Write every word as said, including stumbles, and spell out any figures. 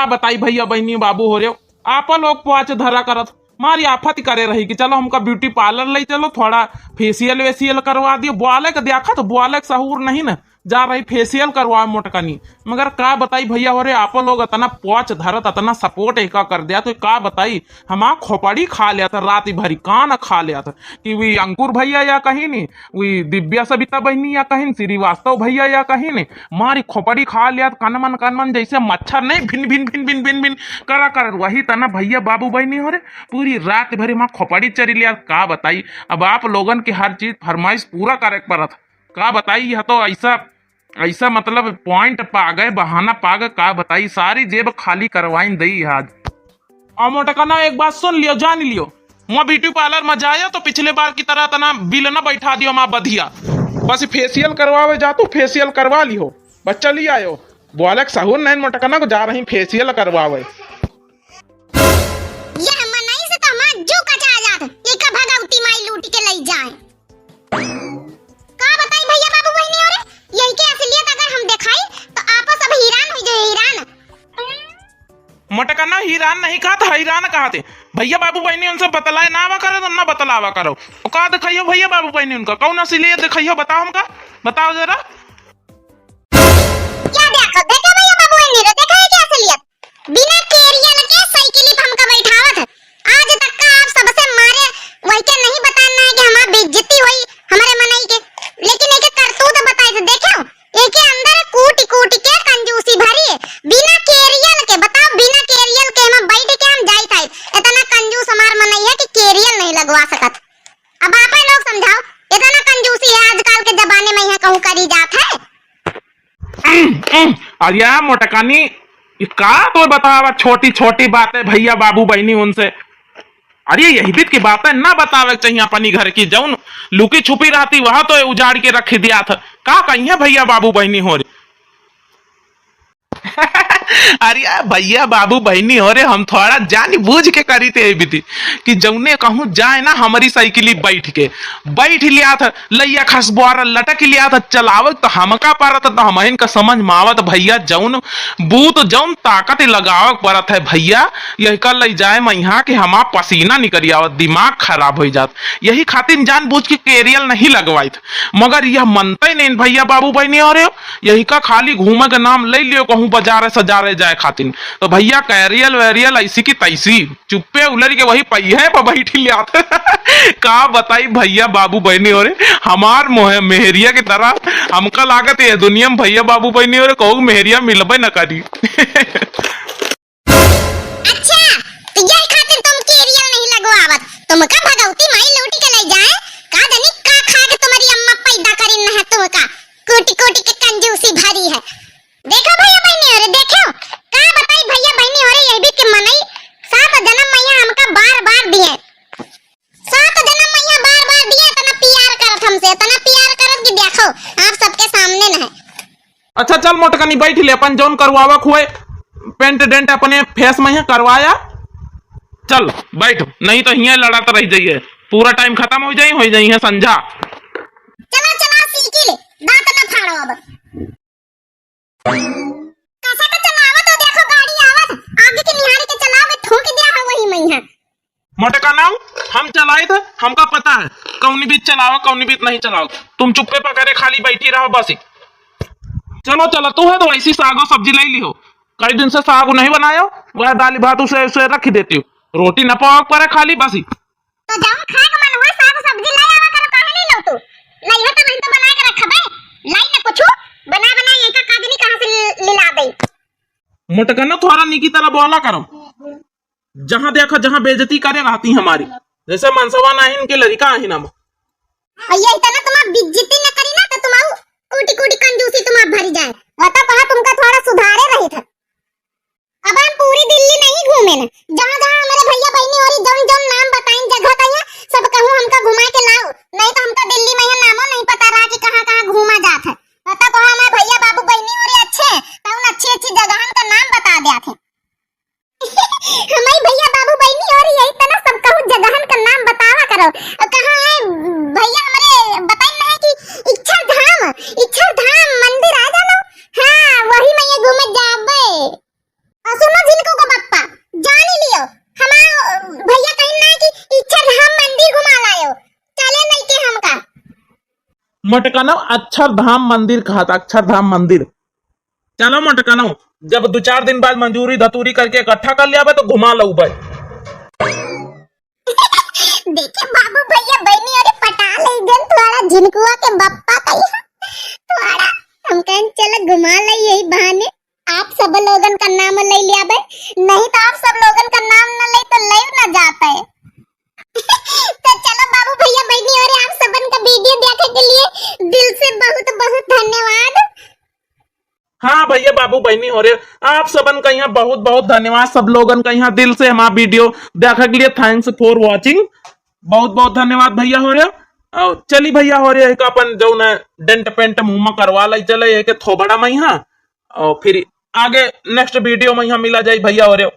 बताई भइया बहिनी बाबू हो रे, आपा लोग पोच धरा करत, मारी आफत करे रही कि चलो हमका beauty parlour लइ चलो, थोड़ा facial वेशियल करवा दियो। बोले के देखत, बोले के सहूर नहीं न, जा रही facial करवावे मोटकनी। मगर का बताई भइया हो रे, आपा लोग अतना पोच धरत, अतना support एका कर दिया, तो का बताई, हमार खोपड़ी खा लिया था रात भरी, कान खा लिया था कि वी अंकुर भइया या कहीं नहीं, वी दिव्या सविता बहिनी या कहीं श्रीवास्तव भइया या कहीं नहीं, मारी खोपड़ी खा लिया था, कनमन कनमन जैसे मच्छर नहीं भिन भिन भिन भिन भिन भिन करा कर, वही तना भइया बाबू बहिनी हो रे, पूरी रात भरी हमार खोपड़ी चरी लिया। का बताई, अब आप लोगन के हर चीज फरमाइश पूरा करे के पड़त। का बताई, यह तो ऐसा, ऐसा मतलब point पा गए, बहाना पा गए, का बताई, सारी जेब खाली करवाइन दई आज। और मोटकना एक बात सुन लियो, जान लियो, मैं beauty parlour में जायो तो पिछले बार की तरह तना बिल ना बैठा दियो माँ बधिया, बस facial करवावे जा तू, facial करवा लियो, बस चली आयो। बोले के सहूर नहीं मोटकना को, जा रही facial करवावे। यह मनई से तो हमार जू कचा जात, एका भगवती माई लूट के लई जाए। का बताई भइया बाबू बहिनी हो रे, यही के असलियत अगर हम देखाई तो आपस अब हैरान हो जाए, हैरान। मोटकना हैरान नहीं कहत, हैरान कहत है। भइया बाबू बहिनी उनसे बतलाए ना आवा करो तो ना बतलावा करो। वो का दिखाइयो भइया बाबू बहिनी उनका, कौन असलियत दिखाइयो, बताओ हमका, बताओ जरा। क्या देखो, देखो भइया बाबू बहिनी रे, देखो ये क्या असलियत। बिना केरियल के साइकिल पे हमका बैठावत है। आज तक का आप सबसे मारे, वही के नहीं बताना है कि हमार बेइज्जती होई, हमारे मनई के। लेकिन एक करतूत बताई तो देखो, एके अंदर कूट कूट के कंजूसी भरी है। बिना केरियल के, बताओ, बिना केरियल के हम बैठ के हम जाई था। इतना कंजूस हमार मनई है कि केरियल नहीं लगवा सकत। अब आपे लोग समझाओ, इतना कंजूसी है आजकल के जमाने में यहाँ कहूँ करी जात है? अरे मोटकानी, ई का तो बतावा छोटी छोटी बातें भइया बाबू बहिनी उनसे। अरे यही बीत की बातें ना बतावे के चाहिए अपनी घर की, जौन लुकी छुपी रहती वह तो उजाड़ के रख दिया था। का कहिए भइया बाबू बहिनी हो रे। अरे भइया बाबू बहिनी हो रे, हम थोड़ा जान बूझ के करी थे बीती कि जौने कहूँ जाए ना हमारी साइकिल बैठ के, बैठ लिया था, लइया खसबुआरा लटक लिया था, चलावत तो हमका परत, तो हमहिन का समझ में आवत भइया, जौन बूत जौन ताकत लगावक परत है भइया, यही का लइ जाए में यहाँ के हमार पसीना निकल आवत, दिमाग खराब हो जात। यही खातिर जान बूझ के केरियल नहीं लगवाइत। मगर यह मनते नहीं भइया बाबू बहिनी हो रे, यही का खाली घूमे के नाम ले लियो कहूँ बाजारे सजारे जाए खातिर। तो भइया कैरियल वैरियल ऐसी की तैसी, चुप्पे उलर के वही पहिए पर बैठी लियात। का बताई भइया बाबू बहिनी हो रे, हमार मोह-, मेहरिया की तरह हमका लागत ये दुनिया में भइया बाबू बहिनी हो रे, कहूँ मेहरिया मिलबे न करी। अच्छा, तो यही खातिर तुम केरियल नहीं लगवावत, तुमका भगवती माई लूट के ले जाए, का जानी का खा के तुम्हारी अम्मा पैदा करी न है तुमका, कूटी कूटी के कंजूसी भरी है। देखो भइया बहिनी हो रे, देखो, का बताई भइया बहिनी हो रे, यही बीत के मनई सात जन्म मैया हमका बार बार दिए, सात जन्म मैया बार बार दिए, इतना प्यार करत हमसे, इतना प्यार करत कि देखो आप सबके सामने न है। अच्छा चल मोटकनी बैठ ले, अपन जौन करवावक हुए, पेंट डेंट अपने फेस में ही करवाया। चल बैठ, नहीं तो हियाँ लड़त रह जाइए, पूरा टाइम खत्म हो जाई, हो जाई है संझा। चला चला सीखी ले, दांत न फाड़ो अब। कसा का चलावत हो, देखो गाड़ी आवत, आगे के निहारी के चलाओगे, ठोक दिया है वही में है। मोटकना, हम चलाइत है, हमका पता है कौनी बीत चलावा, कौनी बीत नहीं चलावा। तुम चुप्पे पकड़े खाली बैठी रहो बस ही। चलो चलो, तू है तो वैसी सागो सब्जी ले ली हो, कई दिन से सागो नहीं बनायो, वह दाली भात उसे उसे रख देती हो, रोटी न पावा पड़े खाली बस ही। तो जौन खाए के मन हुआ साग सब्जी ले आवा करो, काहे नहीं लो तू? लइहो तो वही तो बना के रखबे, लाई न कुछ, बना बना ये का काजनी कहाँ से ले ला दे? मोटकना थोड़ा निकी तरह बोला करो। जहाँ देखो, जहाँ बेइज्जती करे रहती हमारी, जैसे मनसवा नाहिन के लड़का आहिन हम। और ये इतना तुम्हार बेइज्जती न करी ना, तो तुम्हारू कूटी कूटी कंजूसी तुम्हार भरी जाए। वो तो कहा तुमका थोड़ा सुधारे रही था। अब हम पूरी दिल्ली नहीं घूमे न, जहाँ जहाँ हमारे भइया बहिनी हो रही, जौन जौन नाम बताइन जगह तइया, सब कहूँ हमका घुमा के लाओ, नहीं तो हमका दिल्ली में यह नामो नहीं पता रहा कि कहाँ कहाँ घूमा जात है। बता कहो हमारे भइया बाबू बहिनी हो रही अच्छे, तो उन अच्छी अच्छी जगहन का नाम बता दिया थे। हमारी भइया बाबू बहिनी हो रही यही तना सब कहूँ जगहन का नाम बतावा करो। और कहाँ है भइया हमारे बताइन नहीं कि इच्छा धाम, इच्छा धाम मंदिर आ जानो। हाँ, वही में ये घूमे जाबे। और सुनो झिन मोटकनवा अक्षरधाम मंदिर कहा था, अक्षरधाम मंदिर। चलो मोटकनवा, जब दो चार दिन बाद मंजूरी धतूरी करके इकट्ठा कर लियाबे तो घुमा लउबे। देखे बाबू भैया बहिनी अरे पटा लइगन तुम्हारा झिनकुआ के बप्पा कहिया तुम्हारा। हम कहन चलो घुमा लई यही बहाने। आप सब लोगन का नाम ले लियाबे, नहीं तो आप सब लोगन का नाम न ले तो ले न जाते। तो चलो बाबू भैया बहिनी अरे आप सबन का वीडियो देखे के लिए दिल से बहुत बहुत धन्यवाद। हाँ भैया बाबू बहिनी हो रे, आप सबन का यहाँ बहुत बहुत धन्यवाद, सब लोगन का यहाँ दिल से हमारा वीडियो देखे के लिए thanks for watching, बहुत बहुत धन्यवाद भैया हो रे। और चली भैया हो रे, एक अपन जौन डेंट पेंट मुँह में करवा लाई चले, एक थोबड़ा में यहाँ, और फिर आगे नेक्स्ट वीडियो में यहाँ मिला जाई भैया हो रे।